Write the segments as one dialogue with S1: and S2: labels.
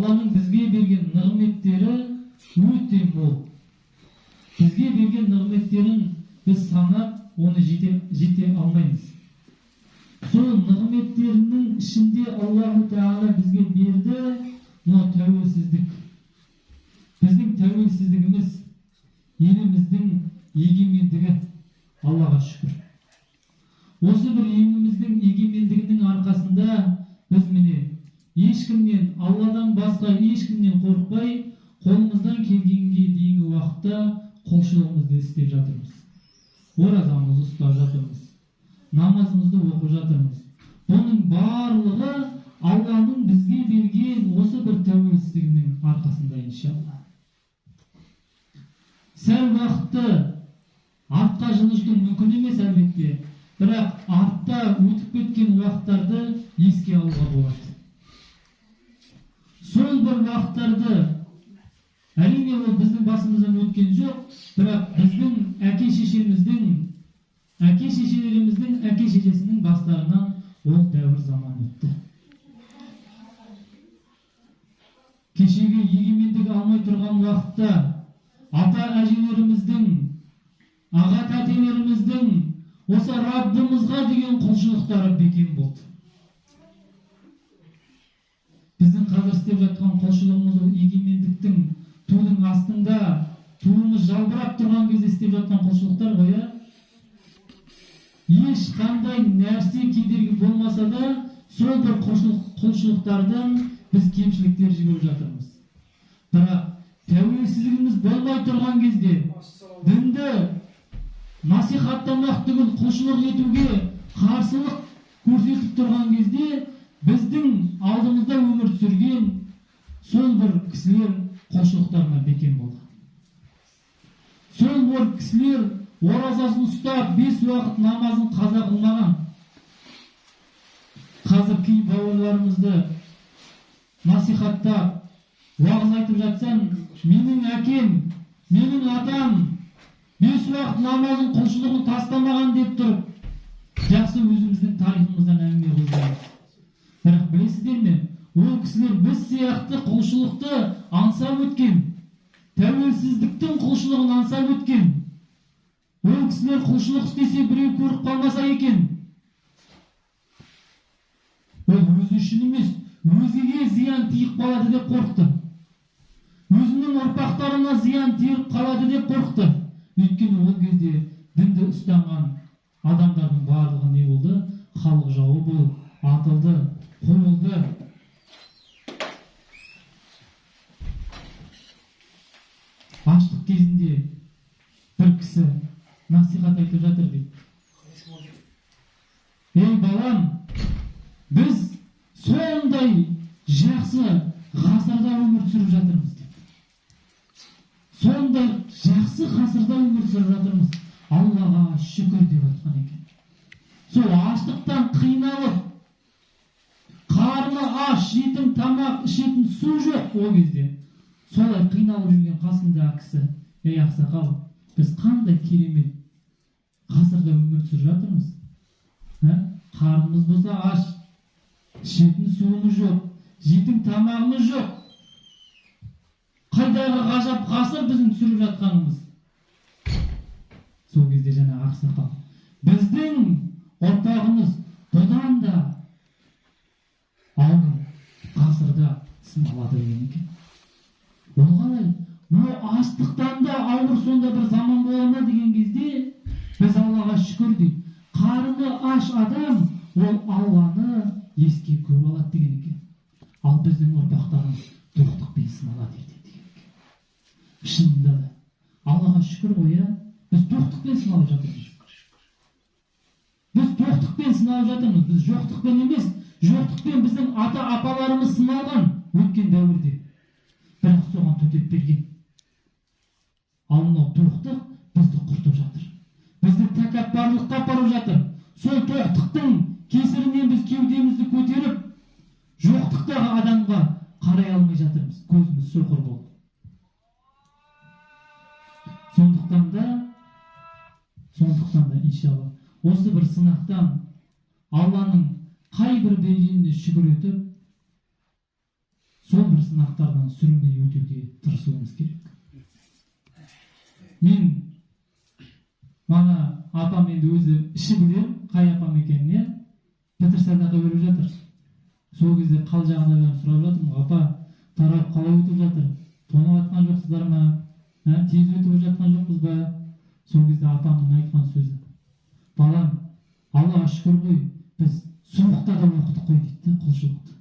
S1: Алланың бізге берген нығметтері өте мол. Бізге берген нығметтерін біз санап, оны жете алмаймыз. Сол нығметтерінің ішінде Аллаху Тағала бізге берді мынау тәуелсіздік. Біздің тәуелсіздігіміз, еліміздің егемендігі, Аллаға шүкір. Осы бір еліміздің егемендігінің арқасында біз міне ешкімнен, Алладан басқа ешкімнен қорықпай, қолымыздан келгенге дейінгі уақытта құлшылығымызды істеп жатырмыз. Оразамызды ұстап жатырмыз, намазымызды оқып жатырмыз. Бұның барлығы Алланың бізге берген осы бір тәуелсіздігінің арқасында, иншалла. Сәл уақытты артқа жылжыту мүмкін емес әлбетте, бірақ артта өтіп кеткен уақыттарды еске алуға болады. Сол бір уақыттарды, әрине, ол біздің басымыздан өткен жоқ, бірақ біздің әке шешеміздің, әке шешелеріміздің әке шешесінің бастарынан ол дәуір заман өтті. Кешегі егемендік алмай тұрған уақытта ата әжелеріміздің, аға тәтелеріміздің осы Раббымызға деген құлшылықтары бекем болды. Біздің қазір істеп жатқан құлшылығымыз ол егемендіктің тудың астында, туымыз жалбырап тұрған кезде істеп жатқан құлшылықтар ғой, ә? Ешқандай нәрсе кедергі болмаса да, сол бір құлшылықтардан біз кемшіліктер жіберіп жатырмыз. Бірақ тәуелсіздігіміз болмай тұрған кезде дінді насихаттамақ түгіл құлшылық етуге қарсылық көрсетіп тұрған кезде біздің алдымызда өмір сүрген сол бір кісілер құлшылықтарына бекем болған. Сол бір кісілер оразасын ұстап, 5 уақыт намазын қаза қылмаған. Қазір кей бауырларымызды насихаттап, уағыз айтып жатсаң, менің әкем, менің атам 5 уақыт намазын, құлшылығын тастамаған деп тұрып, жақсы өзіміздің тарихымыздан әңгіме қозғаймыз. Бірақ білесіздер ме, ол кісілер біз сияқты құлшылықты аңсап өткен, тәуелсіздіктің құлшылығын аңсап өткен. Ол кісілер құлшылық істесе біреу көріп қалмаса екен. Ол өзі үшін емес, өзгеге зиян тиіп қалады деп қорықты. Өзінің ұрпақтарына зиян тиіп қалады деп қорықты. Өйткені ол кезде дінді ұстанған адамдардың барлығы не болды? Халық жауы болып атылды, қуылды. Аштық кезінде бір кісі насихат айтып жатыр дейді. Ей балам, біз сондай жақсы ғасырда өмір сүріп жатырмыз деп. Сондай жақсы ғасырда өмір сүріп жатырмыз. Аллаға шүкір деп айтқан екен. Сол аштықтан қиналып, қарны аш, жейтін тамақ, ішетін су жоқ ол кезде. Солай қиналып жүрген қасындағы кісі, ей ақсақал, біз қандай керемет ғасырда өмір сүріп жатырмыз. Ә? Қарнымыз болса аш, ішетін суымыз жоқ, жейтін тамағымыз жоқ. Қайдағы ғажап ғасыр біздің сүріп жатқанымыз. Сол кезде жаңа ақсақал, біздің ұрпағымыз бұдан да ауыр ғасырда сыналады деген екен. Ол қалай? Мынау аштықтан да ауыр сонда бір заман бола ма деген кезде біз Аллаға шүкір дейді. Қарны аш адам ол Алланы еске көп алады деген екен. Ал біздің ұрпақтарымыз тоқтықпен сыналады ертең деген екен. Шынында да Аллаға шүкір ғой, иә? Біз тоқтықпен сыналып жатырмыз. Біз тоқтықпен сыналып жатырмыз. Біз жоқтықпен емес, жоқтықпен біздің ата апаларымыз сыналған өткен дәуірде. Бірақ соған төтеп берген. Ал мынау тоқтық бізді құртып жатыр. Бізді тәкаппарлыққа апарып жатыр. Сол тоқтықтың кесірінен біз кеудемізді көтеріп, жоқтықтағы адамға қарай алмай жатырмыз. Көзіміз соқыр болды. Сондықтан да иншалла осы бір сынақтан Алланың қай бір бергеніне шүкір етіп, Сол бір сынақтардан сүрінбей өтуге тырысуымыз керек. Мен мана апам, енді өзі іші білер қай апам екенін, иә, пітір садақа беріп жатыр. Сол кезде қал жағдайларын сұрап жатырмын: «Апа, тарау қалай өтіп жатыр, тоңып жатқан жоқсыздар ма, ә, тез өтіп жатқан жоқпыз ба?» Сол кезде апамның айтқан сөзі: «Балам, Аллаға шүкір ғой, біз суықта да оқыдық қой», — дейді да. Құлшылықты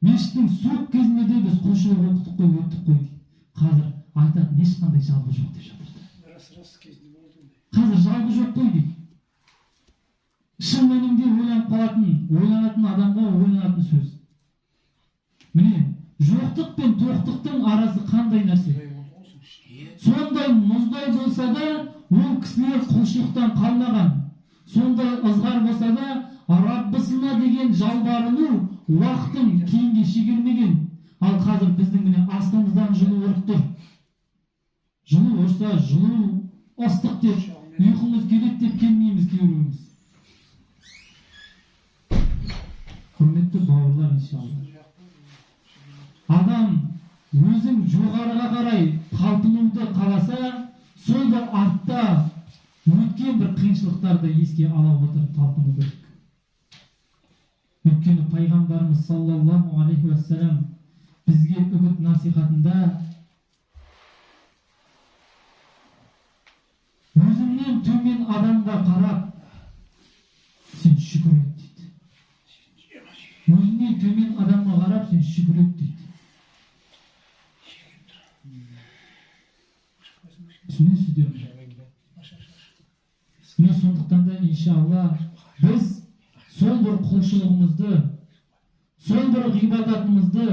S1: мешіттің суық кезінде де біз құлшылық оқыдық қой, өттік қой дейді. Қазір айтатын ешқандай жалғы жоқ деп жатыр да.
S2: Рас, рас, кезінде болды ондай.
S1: Қазір жалғы жоқ қой дейді. Шын мәнінде ойланып қалатын, ойланатын адамға ойланатын сөз. Міне, жоқтық пен тоқтықтың арасы қандай нәрсе?
S2: Сондай болды ғой соның ішінде.
S1: Сондай мұздай болса да, ол кісілер құлшылықтан қалмаған. Сондай ызғар болса да, Раббысына деген жалбарыну уақытын кейінге шегермеген. Ал қазір біздің, міне, астымыздан жылу ұрып тұр. Жылу ұрса, жылу ыстық деп, ұйқымыз келеді деп келмейміз кейбіреуіміз. Құрметті бауырлар, иншалла, адам өзің жоғарыға қарай талпынуды қаласа, сол бір артта өткен бір қиыншылықтарды еске ала отырып талпыну керек. Өйткені пайғамбарымыз саллаллаху алейхи уассалам бізге үгіт насихатында: «Өзіңнен төмен адамға қарап сен шүкір ет», — дейді. «Өзіңнен төмен адамға қарап сен шүкір ет», — дейді. Түсінесіздер ме? Міне, сондықтан да, иншалла, біз сол бір құлшылығымызды, сол бір ғибадатымызды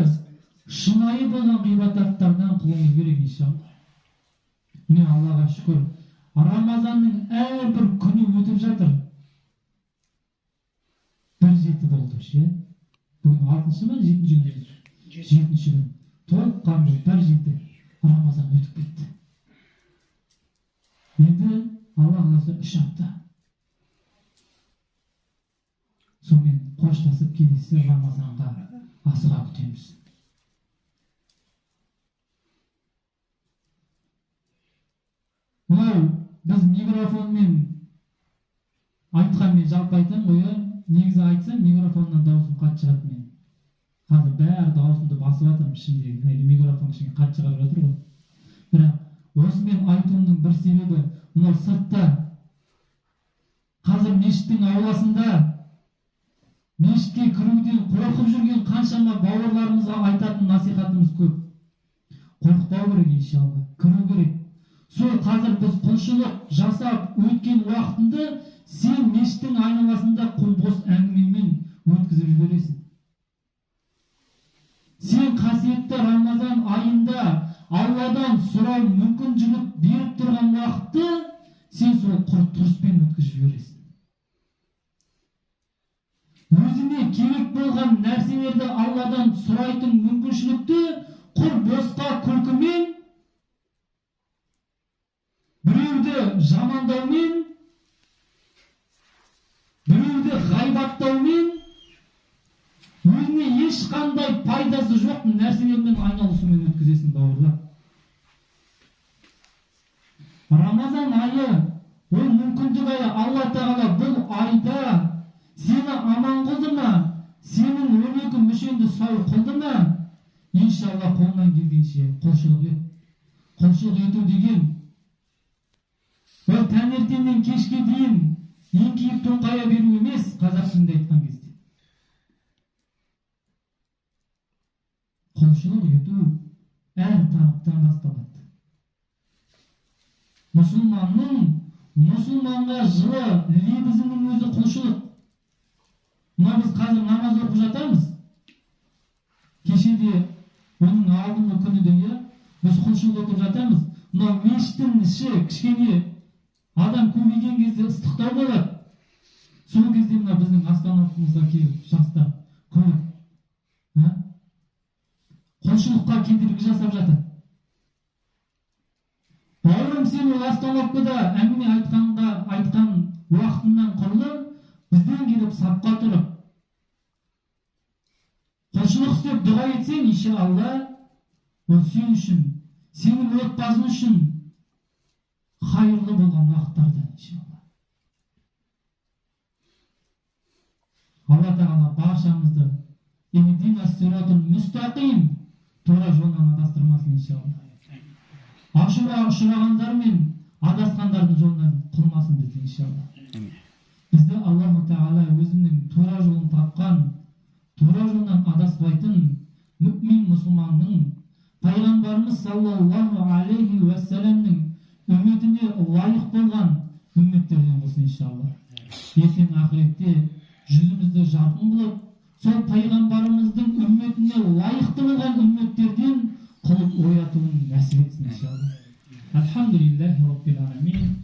S1: шынайы болған ғибадаттардан қылуымыз керек, иншалла. Міне, Аллаға шүкір, Рамазанның әрбір күні өтіп жатыр. Бір жеті болды ше, иә? Бүгін алтыншы ма, жетінші күн? Жетінші күн, толыққанды бір жеті Рамазан өтіп кетті. Енді Алла қаласа 3 апта, сонымен қоштасып, келесі Рамазанға асыға күтеміз. Мынау біз микрофонмен айтқан, мен жалпы айтамын ғой, иә, негізі айтсам, микрофоннан дауысым қатты шығады. Мен қазір бәрі дауысымды басып жатырмын ішімдегі, әлгі микрофон кішкене қатты шығарып жатыр ғой. Бірақ осымен айтуымның бір себебі, мынау сыртта қазір мешіттің ауласында мешітке кіруден қорқып жүрген қаншама бауырларымызға айтатын насихатымыз көп. Қорықпау керек, иншалла, кіру керек. Сол қазір біз құлшылық жасап өткен уақытыңды сен мешіттің айналасында қу бос әңгімемен өткізіп жібересің. Сен қасиетті Рамазан айында Алладан сұрау мүмкіншілік беріп тұрған уақытты сен сол құр тұрыспен өткізіп жібересің. Өзіңе керек болған нәрселерді Алладан сұрайтын мүмкіншілікті құр босқа күлкімен, біреуді жамандаумен, біреуді ғайбаттаумен, өзіне ешқандай пайдасы жоқ нәрселермен айналысумен өткізесің. Бауырлар, Рамазан айы ол мүмкіндік айы. Алла Тағала бұл айда сені аман қылды ма, сенің 12 мүшеңді сау қылды ма, иншалла, қолынан келгенше құлшылық ет. Құлшылық ету деген ол таңертеңнен кешке дейін еңкейіп тоңқая беру емес. Қазақ тілінде айтқан кезде, құлшылық ету әр тараптан басталады. Мұсылманның мұсылманға жылы лебізінің өзі құлшылық. Мына біз қазір намаз оқып жатамыз. Кеше де, оның алдыңғы күні де, иә, біз құлшылық оқып жатамыз. Мынау мешіттің іші кішкене адам көбейген кезде ыстықтау болады. Сол кезде мына біздің остановкамызға келіп жастар күліп, а? Құлшылыққа кедергі жасап жатады. Бауырым, сен ол остановкада әңгіме айтқанға, айтқан уақытыңнан құрлы бізден келіп сапқа тұрып құлшылық Дұға етсең, иншалла, ол сен үшін, сенің отбасың үшін хайырлы болған уақыттарда, иншалла. Алла Тағала баршамызды ихдина сиратул мустақим, тура жолынан адастырмасын, иншалла. Ашуға ұшырағандар мен адасқандардың жолынан қылмасын бізді, иншалла. Бізді Аллаху Тағала өзінің тура жолын тапқан, тура жолынан адаспайтын мүмин мұсылманның, пайғамбарымыз саллаллаху алейхи уассаламның үмметіне лайық болған үмметтерден қылсын, иншалла. Ертең ақыретте жүзімізді жарқын қылып, сол пайғамбарымыздың үмметіне лайықты болған үмметтерден қылып оятуын нәсіп етсін, иншалла. Альхамдулиллахи раббил аламин.